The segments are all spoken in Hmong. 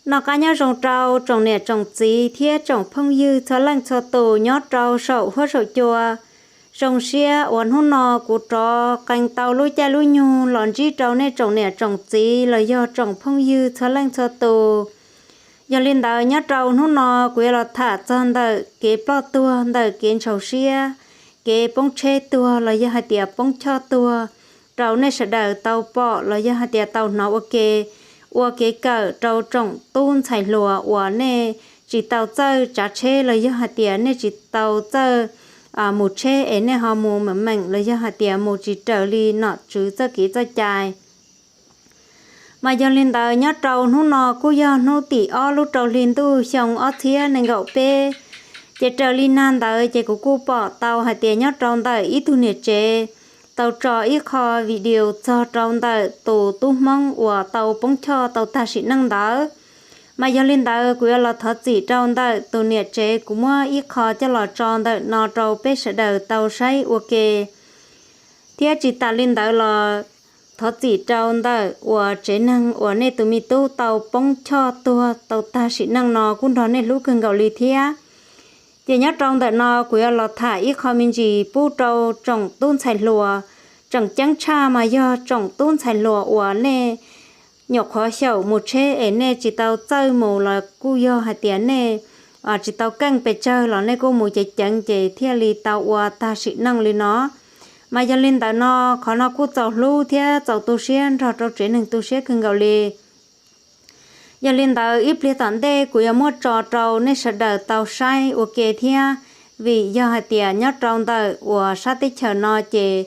Noj qab nyob zoo rau tsoom niam tsoom txiv thiab tsoom phooj ywg txhua leej txhua tus nyob rau saum huab saum cua. Zoo siab uas hnub no kuv rov qee tau lub caij lub nyoog los ntsib rau nej tsoom niam tsoom txiv los yog tsoom phooj ywg txhua leej txhua tus. Yog li ntawd nyob rau hnub no kuv yuav los tham txog ntawm kev ploj tuag, ntawm kev ntshaus siab, kev poob tsheb tuag los yog hais tias poob choj tuag rau nej sawv daws tau pom los yog hais tias tau hnov ua ke, ua kev kawm rau tsoom tub ntxhais hluas uas nej tsis tau txawj tsav tsheb los yog hais tias nej tsis tau txawj mus tsheb es nej ho mus meem meem los yog hais tias mus tsis raws li nom tswv txoj kev txoj cai. Mas yog li ntawd nyob rau hnub no kuj yog hnub tim ob lub rau hli ntuj xyoo ob txhiab nees nkaum peb, ces raws li nag ntawd ces kuv kuj pom tau hais tias nyob rau ntawm ib tug niam tsev tau tso ib qho video txog rau ntawm tus tub Hmoob uas tau poob choj tau tag sim neej ntawd. Mas yog li ntawd kuv yuav los thov txim rau ntawm tus niam tsev, kuv muab ib qho coj los tso ntawm no rau peb sawv daws tau saib ua ke. Thiab tsis tas li ntawd los thov txim rau ntawm uas tsev neeg uas nej tus me tub tau poob choj tuag tau tag sim neej no kuj nrog nej hlub kawg nkaus li thiab. Ces nyob rau ntawm no kuv yuav los tham ib qho me ntsis pub rau tsoom tub ntxhais hluas, tseem ceeb tshaj mas yog tsoom tub ntxhais hluas uas nej nyuam qhuav xyaum mus tsheb es nej tsis tau txawj mus los kuj yog hais tias nej tsis tau keej pes tsawg los nej kuj mus ceev ceev ces thiaj li tau ua tag sim neej li no. Mas yog li ntawd no, qhov no kuj txaus hlub thiab txaus tu siab nrog rau tsev neeg tu siab kawg nkaus li. Yog li ntawd ib pliag tom ntej kuv yuav muab tso rau nej sawv daws tau saib ua ke thiab, vim yog hais tias nyob rau ntawm uas sab teb chaws no ces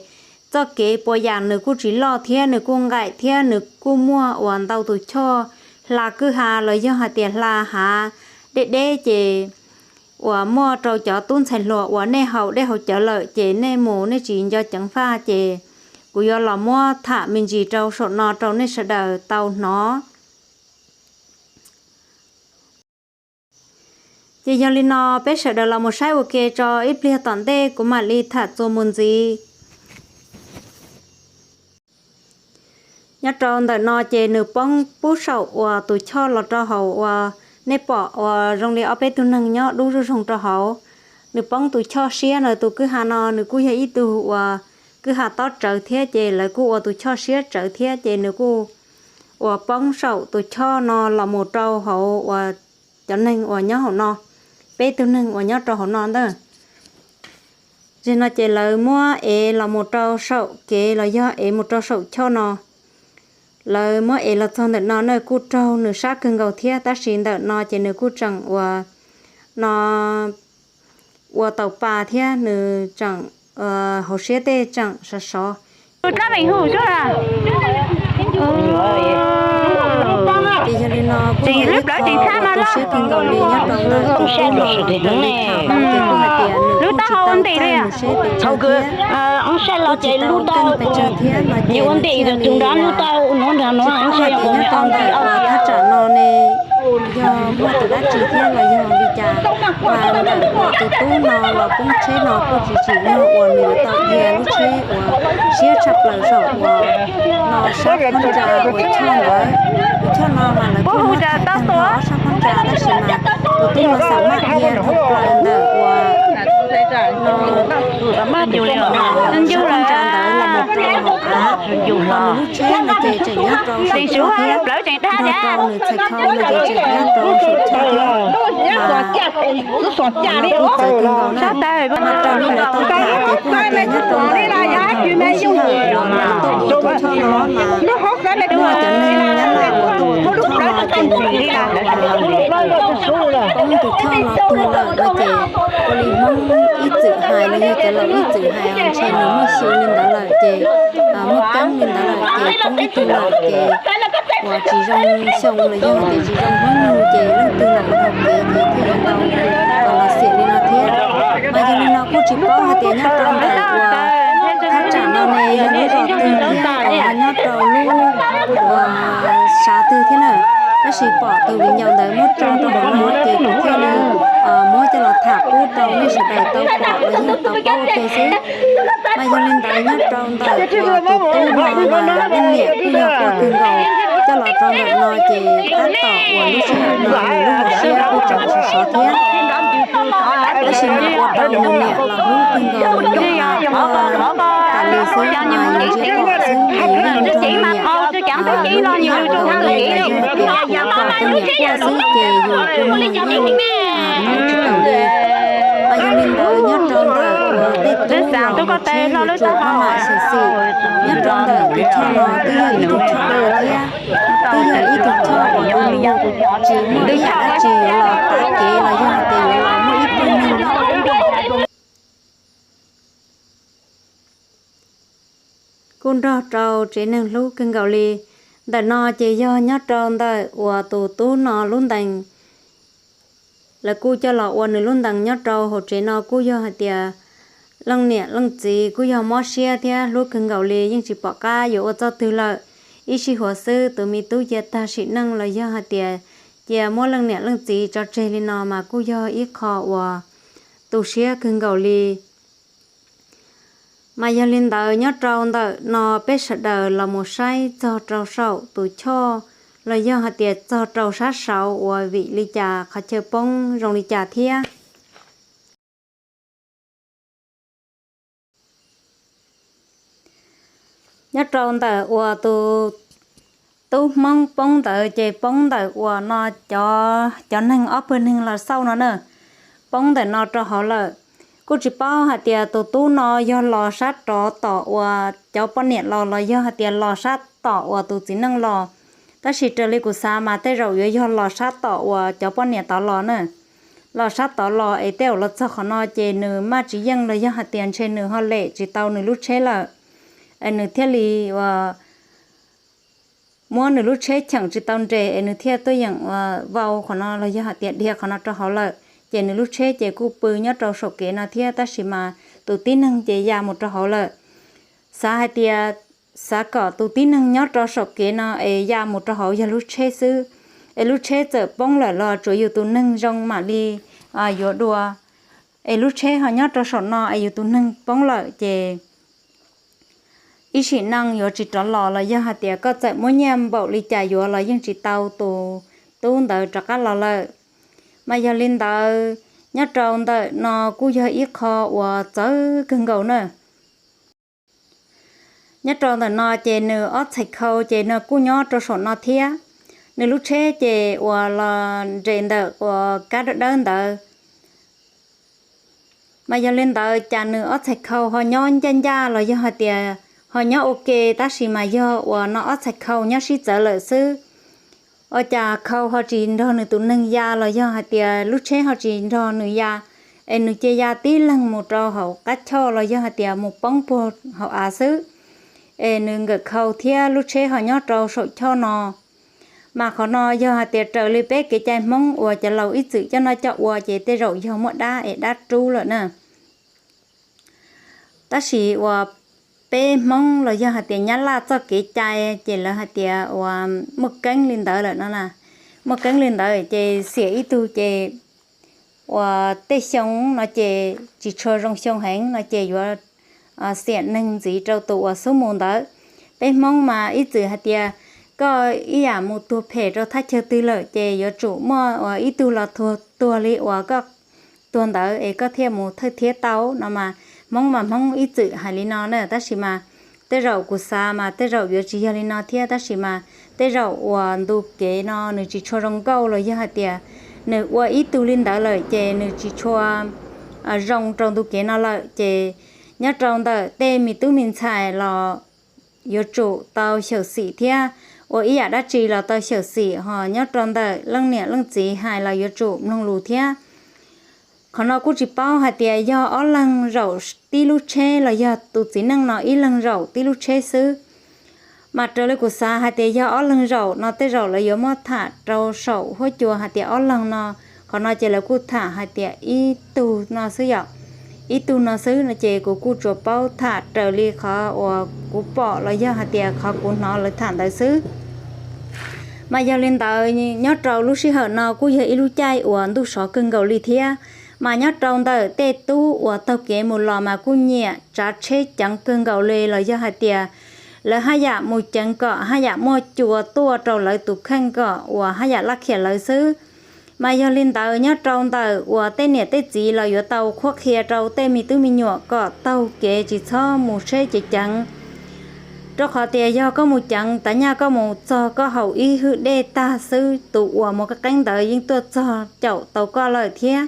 txoj kev puas yam nws kuj tsis loj thiab nws kuj nqaim thiab nws kuj muaj uas ntau tus choj hla kwj ha los yog hais tias hla hav deb deb ces uas muaj rau cov tub ntxhais hluas uas nej haus dej haus cawv lawm ces nej mus nej tsis nco ceev faj ces kuv yuav los muab tham me ntsis rau saum no rau nej sawv daws tau hnov. Ces yog li no peb sawv daws los mus saib ua ke tso, ib pliag tom ntej kuv mam li tham txuas mus ntxiv. Nyob rau ntawm no ces nws poob pub saum uas tus choj los rau hauv uas nej pom uas zoo li ob peb tug neeg nyob dub zuj zus rau hauv. Nws poob tus choj siab no, tus kwj ha no nws kuj yog ib tug uas kwj ha tob tsawv thiab ces lawv kuj ua tus choj siab tsawv thiab ces nws kuj uas poob saum tus choj no los mus rau hauv uas cov neeg uas nyob hauv no, peb tug neeg uas nyob rau hauv no ntag. Zim no ces lawv muab ev los mus rau saum kev los yog ev mus rau saum choj no. Lawv muab ev los txog ntawm no na kuj raug nws sab kawg nkaus thiab tab sis ntawm no ces nws kuj tseem uas no ua taus pa thiab nws tseem hauv siab tej tseem sov sov. Ces yog li no kuj yog ib qho uas tu siab kawg nkaus li nyob rau ntawm tus tub no los raws li tham ces kuj hais tias nws kuj tsis tau keej mus seb pes tsawg thiab, kuj tsis tau keej pes tsawg thiab no ces nws thiaj li tsis paub hais tias nyob rau ntawm uas thaj tsam no ne yog muaj tus dab tsi thiab los yog li cas, mas ntawm uas tus tub no los poob tsheb no kuj tsis tsim nyog uas nws yuav tau dhia lub tsheb uas siab tshaj plaws saum uas no sab phab ntsa uas choj ntawd. Tus choj no mas lawv kuj muab thaij tag nrho ob sab phab ntsa tab sis mas tus tub no xam maj dhia dhau plaws ntawm uas no sab phab ntsa ntawd los mus rau hauv av, ho nws lub tsheb no ces tseem nyob rau saum choj thiab, nrog rau nws txhais khau no ces tseem nyob rau saum choj thiab. Mas kuj txawv kawg nkaus na. Mas raws li lawv tau tham ces kuj hais tias nyob rau ntawm uas lub sij hawm uas lawv tuaj ua tus choj no mas muaj cov neeg Nyab Laj uas tuaj ua tus choj no ces nws kuj tau uas poob tus choj no tuag lawm no ces ua li Hmoob ib txwm hais los yog cov laus ib txwm hais ntshe nws muaj xyoo li ntawd lawm ces muaj keeb li ntawd lawm ces poob ib tug lawm ces uas tsis zoo xyoo los yog tias tsis zoo hnub nyoog ces leej twg los mus dhau kev ces thiaj li tau los xiam li no thiab. Mas yog li no kuj tsis paub hais tias nyob rau ntawm uas thaj tsam no ne yog lub zos twg thiab uas nyob rau lub uas sav twg thiab na. Tab sis pom tus viv ncaus ntawd muab tso rau hauv no ces kuv thiaj li muab coj los tham pub rau nej sawv daws tau pom los yog tau paub ua ke xwb. Mas yog li ntawd nyob rau ntawm uas tus tub no mas leej niam kuj yog ua kawg nkaus coj los rau ntawm no ces tab tom uas lub sij hawm thiab. Tab sis mas ua rau nws niam los hlub kawg nkaus, nws niam mas ua tas li xwb, mas yus tsis pom xwb, mas yus yeej nrog nws niam hlub ib yam nkaus li los yog hais tias kom tus niam quaj xwb ces yus tus niam yeej hlub tsis tau li. Mas yog li ntawd nyob rau ntawm uas tej tub los mus tsheb yuav tsum maj mam xyuam xim. Nyob rau ntawm tus choj no twb yog ib tug choj loj thiab, twb yog ib tug choj uas du lug, tsis muaj ib yam dab tsi yuav los tav kev los yog hais tias yuav los muaj ib tug neeg kuj nrog rau tsev neeg hlub kawg nkaus li. Ntawm no ces yog nyob rau ntawm uas tus tub no lub ntees, lawv kuj coj los ua nws lub ntees nyob rau hauv tsev no kuj yog hais tias leej niam leej txiv kuj yog mob siab thiab hlub kawg nkaus li, yeej tsis pom qab yuav ua txoj twg lawm. Ib sij huav xwb tus me tub cia tag sim neej los yog hais tias cia muab leej niam leej txiv tso tseg li no mas kuj yog ib qho uas tu siab kawg nkaus li. Mas yog li ntawd nyob rau ntawm no peb sawv daws los mus saib txog rau saum tus choj los yog hais tias txog rau sab saud uas vim li cas qhov chaw poob zoo li cas thiab. Nyob rau ntawm uas tus tub Hmoob poob ntawd ces poob ntawm uas no cov, cov neeg ob pawg neeg los xauj no na, poob ntawm no rau hauv lawm. Kuj tsis paub hais tias tus tub no yog los sab rov tom uas cov poj niam los los yog hais tias los sab tom uas tus txiv neej los. Tab sis raws li kuv xav mas tej zaum yuav yog los sab tom uas cov poj niam tod los na. Los sab tod los es tej zaum los txog qhov no ces nws maj tsis yeej los yog hais tias ntshe nws ho lem tsis tau nws lub tsheb lawm, es nws thiaj li uas muab nws lub tsheb cheem tsis tau nres es nws thiaj tuaj yeem vau qhov no los yog hais tias dhia qhov no rau hauv lawm. Ces nws lub tsheb ces kuj pw nyob rau saum kev no thiab, tab sis mas tus tib neeg ces ya mus rau hauv lawm. Xav hais tias, xav kom tus tib neeg nyob rau saum kev no es ya mus rau hauv yog lub tsheb xwb, es lub tsheb txawm poob lawm los tsuav yus tus neeg zoo mam li yuav dua. Es lub tsheb ho nyob rau saum no es yus tus neeg poob lawm ces ib sim neej yuav tsis rov los los yog hais tias koj txawm muab nyiaj npaum li cas yuav los yeej tsis tau tus tub ntawd rov qab los lawm. Mas yog li ntawd, nyob rau ntawm no kuj yog ib qho uas txawv kawg nkaus na. Nyob rau ntawm no ces nws ob txhais khau ces no kuj nyob rau saum no thiab. Nws lub tsheb ces uas los nres ntawm uas kab dawb dawb ntawd. Mas yog li ntawd cas nws ob txhais khau ho nyob ncaj ncaj los yog hais tias ho nyob ua ke, tab sis mas yog uas no ob txhais khau nyob sib txawv lawm xwb. Ua cas khau ho tsis nrog nws tus neeg ya los yog hais tias lub tsheb ho tsis nrog nws ya, es nws cia ya tib leeg mus rau hauv qab choj los yog hais tias mus poob puag hauv av xwb. Es nws nkawm khau thiab lub tsheb ho nyob rau saum choj no. Mas qhov no yog hais tias raws li peb kev cai Hmoob uas cov laus ib txwm coj noj coj ua ces tej zaum yog muaj dab es dab rub lawm na. Tab sis uas peb Hmoob los yog hais tias Nyab Laj txoj kev cai ces lawv hais tias uas muaj keeb li ntawd lawm no na. Muaj keeb li ntawd ces xiam ib tug ces uas tej xyoo no ces tsis tshua zoo xyoo heev no ces yuav xiam neeg ntxiv rau tus uas xub mus ntawd. Peb Hmoob mas ib txwm hais tias koj ib yam mus tuag phem rau thaj chaw twg lawm ces yuav tsum muaj uas ib tug los tuag tuag li uas koj tuag ntawd es koj thiaj mus thawj thiab tau no mas Hmoob mas Hmoob ib txwm hais li no na. Tab sis mas tej zaum kuv xav mas tej zaum yuav tsis yog li no thiab, tab sis mas tej zaum uas ntu kev no nws tsis tshua zoo nkauj los yog hais tias nws ua ib tug li ntawd lawm ces nws tsis tshua zoo rau ntu kev no lawm ces nyob rau ntawm tej me tub me ntxhais los yuav tsum tau xyaum xim thiab ua ib yam dab tsi los tau xyaum xim, ho nyob rau ntawm leej niam leej txiv hais los yuav tsum mloog lus thiab. Qhov no kuj tsis paub hais tias yog ob leeg zaum tib lub tsheb los yog tus txiv neej no ib leeg zaum tib lub tsheb xwb. Mas raws li kuv xav hais tias yog ob leeg zaum no tej zaum lawv yuav muab tham rau saum huab cua hais tias ob leeg no, qhov no ces lawv kuj tham hais tias ib tug no xwb yom. Ib tug no xwb no ces kuv kuj tsuas paub tham raws li qhov uas kuv pom los yog hais tias qhov kuv hnov lawv tham ntawd xwb. Mas yog li ntawd nyob rau lub sij hawm no kuj yog ib lub caij uas ntuj sov kawg nkaus li thiab. Mas nyob rau ntawm tej tub uas taug kev mus los mas kuj nyiam tsav tsheb ceev kawg nkaus li los yog hais tias lawv haj yam mus ceev kom haj yam muaj cua tuaj rau lawv tus kheej kom uas haj yam laj khiam lawv xwb. Mas yog li ntawd nyob rau ntawm uas tej niam tej txiv los yuav tau qhuab qhia rau tej me tub me nyuam kom taug kev tsis txhob mus tsheb ceev ceev, rau qhov tias yog koj mus ceev tav nyaj koj mus txog koj haus ib hwj dej tag xwb tus uas mus qeeb qeeb ntawd yeej tuaj txog caum tau koj lawm thiab.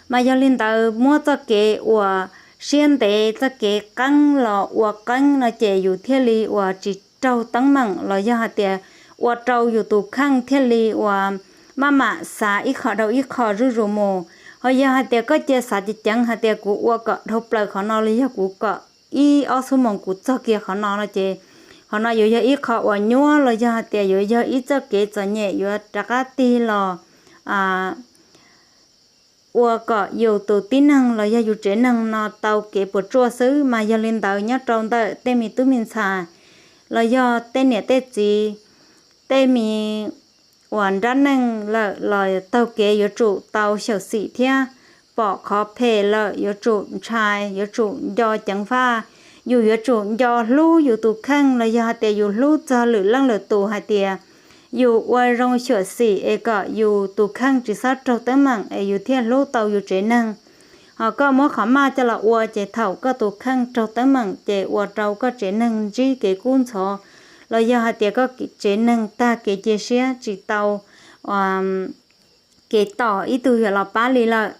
Mas yog li ntawd muab txoj kev uas siab ntev txoj kev qeeb los ua qeeb no ces yus thiaj li uas tsis raug teeb meem los yog hais tias ua rau yus tus kheej thiaj li uas maj mam xav ib qho dhau ib qho zuj zus mus. Ho yog hais tias koj cia xav ceev ceev hais tias kuv ua kom dhau plaws qhov no los yog kuv kom ib ob xuab moos kuv txog kiag qhov no no ces qhov no yuav yog ib qho uas nyuab los yog hais tias yuav yog ib txoj kev txom nyem yuav rov qab tig los ua kom yus tus tib neeg los yog yus tsev neeg no tau kev puas tsuaj xwb. Mas yog li ntawd nyob rau ntawm tej me tub me ntxhais los yog tej niam tej txiv, tej me uas nrab neej lawm los taug kev yuav tsum tau xyawm xim thiab pom qhov phem lawm yuav tsum ntshai, yuav tsum nco ceev faj. Yus yuav tsum nco hlub yus tus kheej los yog hais tias yus hlub txog lwm leej lwm tus hais tias yus ua zoo xyawm xim es kom yus tus kheej tsis txhob raug teeb meem es yus thiaj hlub tau yus tsev neeg. Ho koj muab qhov maj coj los ua ces thaum koj tus kheej raug teeb meem ces ua rau koj tsev neeg ntsib kev kub ntxhov los yog hais tias koj tsev neeg tag kev cia siab tsis tau kev tom ib tug yuav los pab li lawm.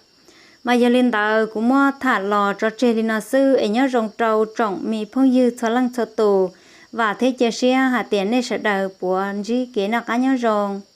Mas yog li ntawd kuv muab tham los tso tseg li no xwb es nyob zoo rau tsoom me phooj ywg txhua leej txhua tus, vam thiab cia siab hais tias nej sawv daws puav ntsib kev noj qab nyob zoo.